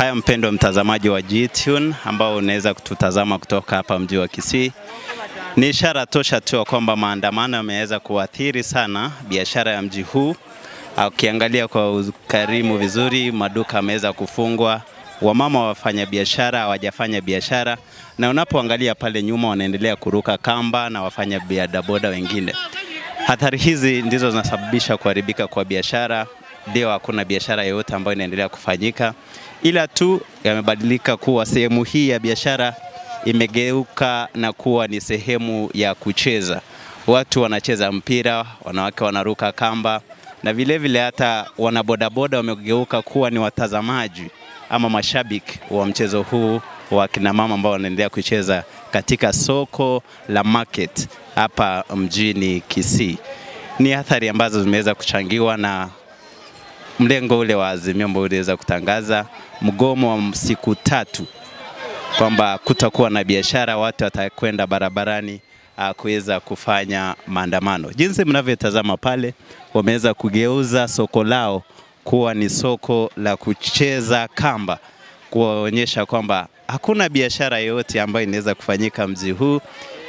Haya, mpendwa mtazamaji wa Gtune ambao unaweza kututazama kutoka hapa mji wa Kisii, ni ishara tosha tu ya kwamba maandamano yameweza kuathiri sana biashara ya mji huu. Ukiangalia kwa ukarimu vizuri, maduka yameweza kufungwa, wamama wafanya biashara hawajafanya biashara, na unapoangalia pale nyuma wanaendelea kuruka kamba na wafanya bodaboda wengine. Hatari hizi ndizo zinasababisha kuharibika kwa biashara. Leo hakuna biashara yoyote ambayo inaendelea kufanyika, ila tu yamebadilika kuwa sehemu hii ya biashara imegeuka na kuwa ni sehemu ya kucheza. Watu wanacheza mpira, wanawake wanaruka kamba, na vile vile hata wanabodaboda wamegeuka kuwa ni watazamaji ama mashabiki wa mchezo huu wa kina mama ambao wanaendelea kucheza katika soko la market hapa mjini Kisii. Ni athari ambazo zimeweza kuchangiwa na mlengo ule wa Azimio ambao uliweza kutangaza mgomo wa siku 3 kwamba kutakuwa na biashara, watu watakwenda barabarani kuweza kufanya maandamano. Jinsi mnavyotazama pale, wameweza kugeuza soko lao kuwa ni soko la kucheza kamba, kuwaonyesha kwamba hakuna biashara yoyote ambayo inaweza kufanyika mji huu,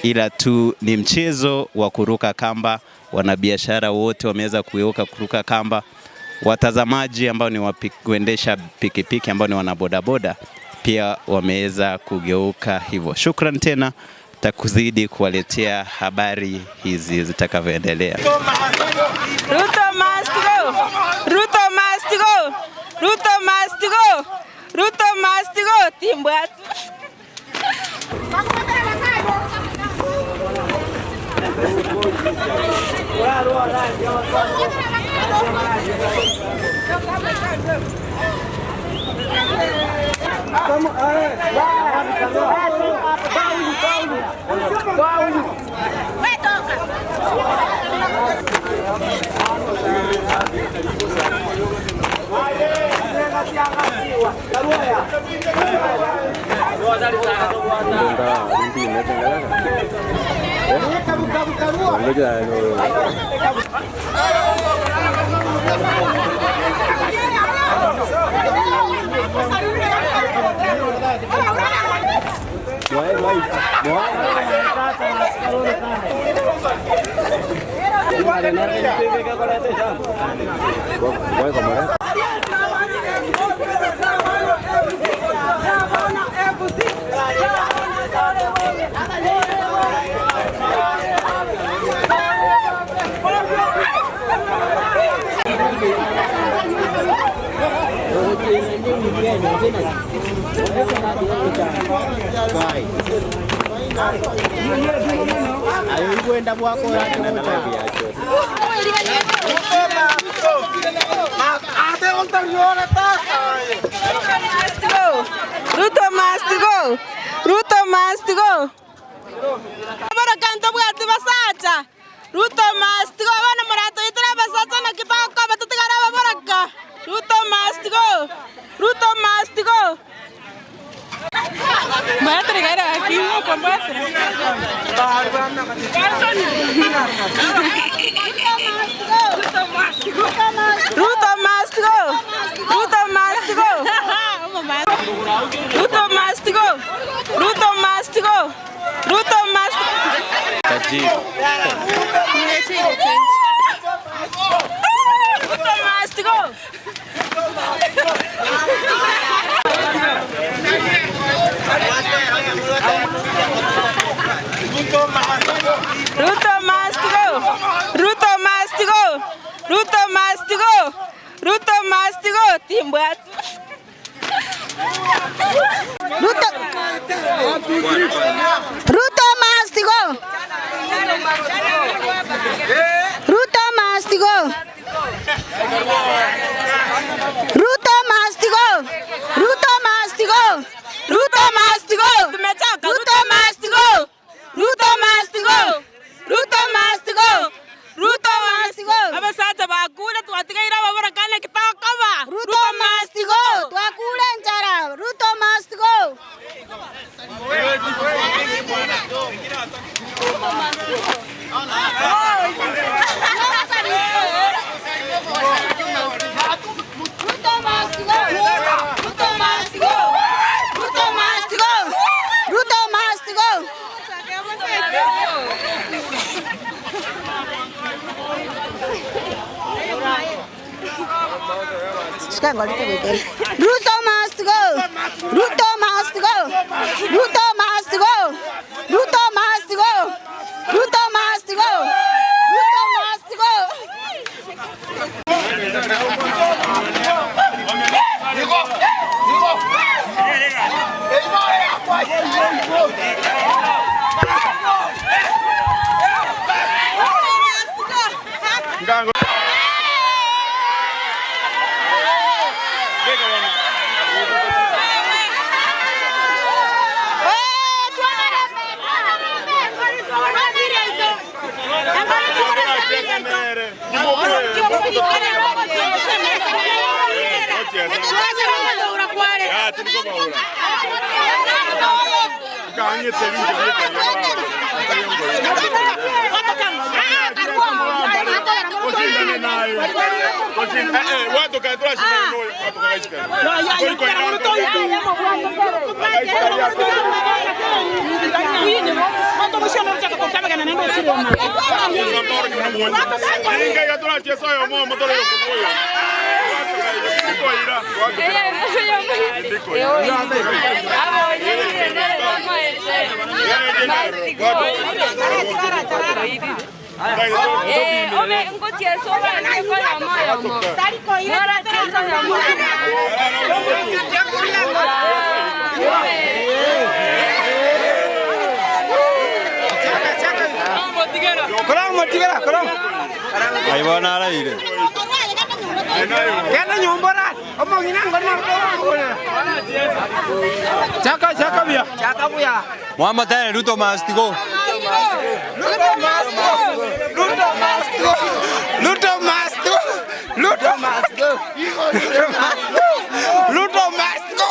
ila tu ni mchezo wa kuruka kamba. Wanabiashara wote wameweza kugeuka kuruka kamba. Watazamaji ambao ni kuendesha pikipiki ambao ni wanabodaboda pia wameweza kugeuka hivyo. Shukran tena, takuzidi kuwaletea habari hizi zitakavyoendelea. Ruto must go. Ruto must go. Ruto must go. Ruto must go. Timbwa. Ruto must go. Ruto must go. Barakanto bwati basacha. Ruto must go. Bana murato itira basacha na kitako batutigara baraka. Ruto must go. Ruto must go. Voy a traer aquí con voy a traer. Ruto must go. Ruto must go. Ruto must go. Ruto must go. Ruto must go. Ruto must go. Ruto must go. Ruto must go. Ruto must go. Ruto must go. Timbwa. Ruto. Ruto must go. Ruto must go. Ruto must go. Ruto must go. Ruto must go. Ruto must go. Ruto must go. Ruto must go. Ruto must go. Abasacha bakula twatigaira babarakana kitaka. Ruto must go. Twakula njara. Ruto must go. Ruto must go. Ruto must go. Ruto must go. Ruto must go. Ruto must go. Ruto must go. Muhammad Ruto must go. Ruto must go. Ruto must go. Ruto must go. Ruto must go. Ruto must go. Ruto must go.